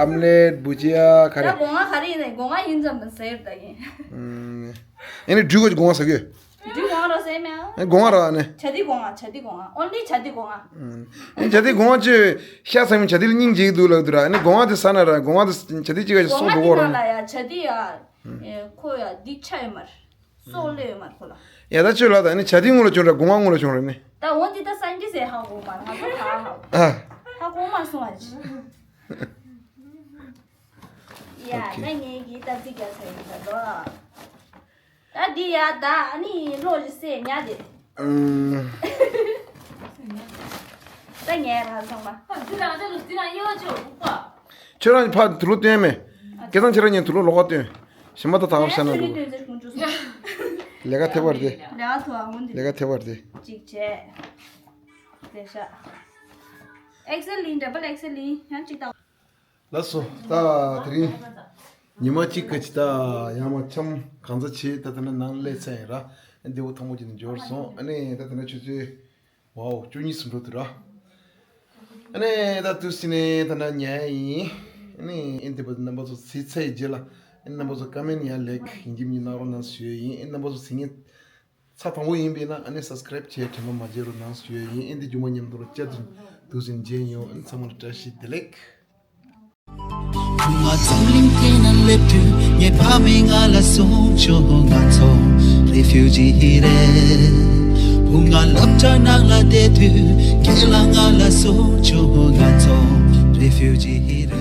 ཨམ་ལེད་བུ་ཅི་ཡ་ག་རེ། ད་སྒོ་ང་ག་རེ་ཡིན་ནའི་སྒོ་ང་ཡིན་ཙམ་དང་ཟེར་ད་ཡིན། ཨེ་ནི་འབྲུ་གོ་སྒོ་ང་ཟ་གི། འབྲུ་སྒོ་ང་རོ་ཟེར་མེད་ཨ། ཨེ་སྒོ་ང་རོ་ཨ་ནི། བྱ་དི་སྒོ་ང་བྱ་དི་སྒོ་ང་ཨོན་ལི་བྱ་དི་སྒོ་ང་། ཨེ་བྱ་དི་སྒོ་ང་ཅི་ཤ་ཟ་མི་བྱ་དི་ལ་སྙིང་རྗེ་གི་འདུག་ལབ་འདུག་ར་ཨ་ནི་སྒོ་ང་དེ་ཟ་ན་ར་སྒོ་ང་དེ་བྱ་དི་ཅི་ག་ཅི་སོག་འདུག་གོ་ར། སྒོ་ང་དེ་ན་ལ་ཡ་བྱ་དི་ཡ། ཁོ་ཡ་འདི་ཆ་ཡོད་མར། སྲོག་ལོས་ཡོད་མ་རེད་ཁོ་ལ། ཡ་ད་ཁྱོད་ལ་ད་ནི་བྱ་དེའི་ངོ་ལ་བྱུང་ར་སྒོ་ང་ངོ་ལ་བྱུང་ར་ནི། ད་འོ་འདི་ད་སངས་རྒྱས་ཟེར་ཧ་གོ་མ་ང་ཚོ་ཧ་ཧ། ཨ། ཧ་གོ་མ་སོང་བ་ཅི། ཡ་ཨོ་ཁེ། ད་ངས་གི་ད་ཙི་རྒྱ་ཚ་ཡིན་ད་དོ། ད་འདི་ཡ་ད་ཨ་ནི་ལོ་ལི་སེ་ཉ་དེ། ཨུམ། ད་ངས་རང་ཚང་མ། འདི་རང་ད་ལོ་འདི་རང་ཡོད་ཅོ་ལུག་པ། ཁྱོད་རང་ཕར་དུ་ལོ་སྟོན་མེད། སྐལ་བཟང་ཁྱེད་རང་གཉིས་དུ་ལོ་ལོག་པ་སྟོན། ཞིམ་པ་ད་ཐག་པ་ཤ་ན་འགྲོ། ལས་ཀ་ཐེབས་པར་དེ། ལས་ཀ་ཐོག་ཨ་ངོ་འདི། ལས་ཀ་ཐེབས་པར་དེ། གཅིག་བྱས། དེ་ཤ། ཨེག་སེལ་ཡིན་ཌབ་བལ་ཨེག་སེལ་ཡིན་ཡང་གཅིག་དང་། ལགས་སོ་ད་དེ་རིང་ཉི་མ་གཅིག་གི་ཅི་ད་ཡང་མ་འཆམ་གང་ཚ་བྱེད་ད་དེ་ན་ནང་སླེབས་ཚར་ཡིན་ར་འདི་བོ་ཐང་མོ་གཅིག་ནས་འབྱོར་སོང་ཨ་ནི་ད་དེ་ན་ཆུ་ཚོད། ཝའོ་བཅུ་གཉིས་སུ་འགྲོ་དུས་ར། ཨ་ནི་ད་དུས་སི་ནས་ད་ན་ཉལ་ཡིན། ཨ་ནི་ཨིན་དེ་བ་རྣམ་པ་ཚོ་ཚེ་ཚད་རྗེས་ལ་ཨ་ནི་རྣམ་པ་ཚོ་ཀ་མེན་ཡང་ལེགས་ཡིན་གྱི་མི་གནང་རོགས་གནང་ཞུ་ཡ་ཡིན། ཨ་ནི་རྣམ་པ་ཚོ་ཚེ་ངན་ཚ་དང་པོ་ཡིན་པས་ན་ཨ་ནི་སབ་སི་ཀ་རེབ་བྱས་དྲན་པ་མ་བརྗེད་རོགས་གནང་ཞུ་ཡ་ཡིན། ཨ་ནི་འདི་རྒྱུ་མ་མཉམ་དུ་རོགས་བཅར་དུས་དུས་སི་མཇལ་ཡོང་། ཨ་ནི་ཚང་མ་ལ་བཀྲ་ཤིས་བདེ་ལེགས། བུ་ང་འཛམ་གླིང་སྟེང་ན་སླེབས་དུས་ངའི་ཕ་མས་ང་ལ་གསུངས་བྱུང་ང་ཚོ་རེ་ཕིའུ་ཇི་རེད། བུ་ང་སློབ་གྲྭ་ནང་ལ་བསྡད་དུས་རྒན་ལགས་ང་ལ་གསུངས་བྱུང་ང་ཚོ་རེ་ཕིའུ་ཇི་རེད།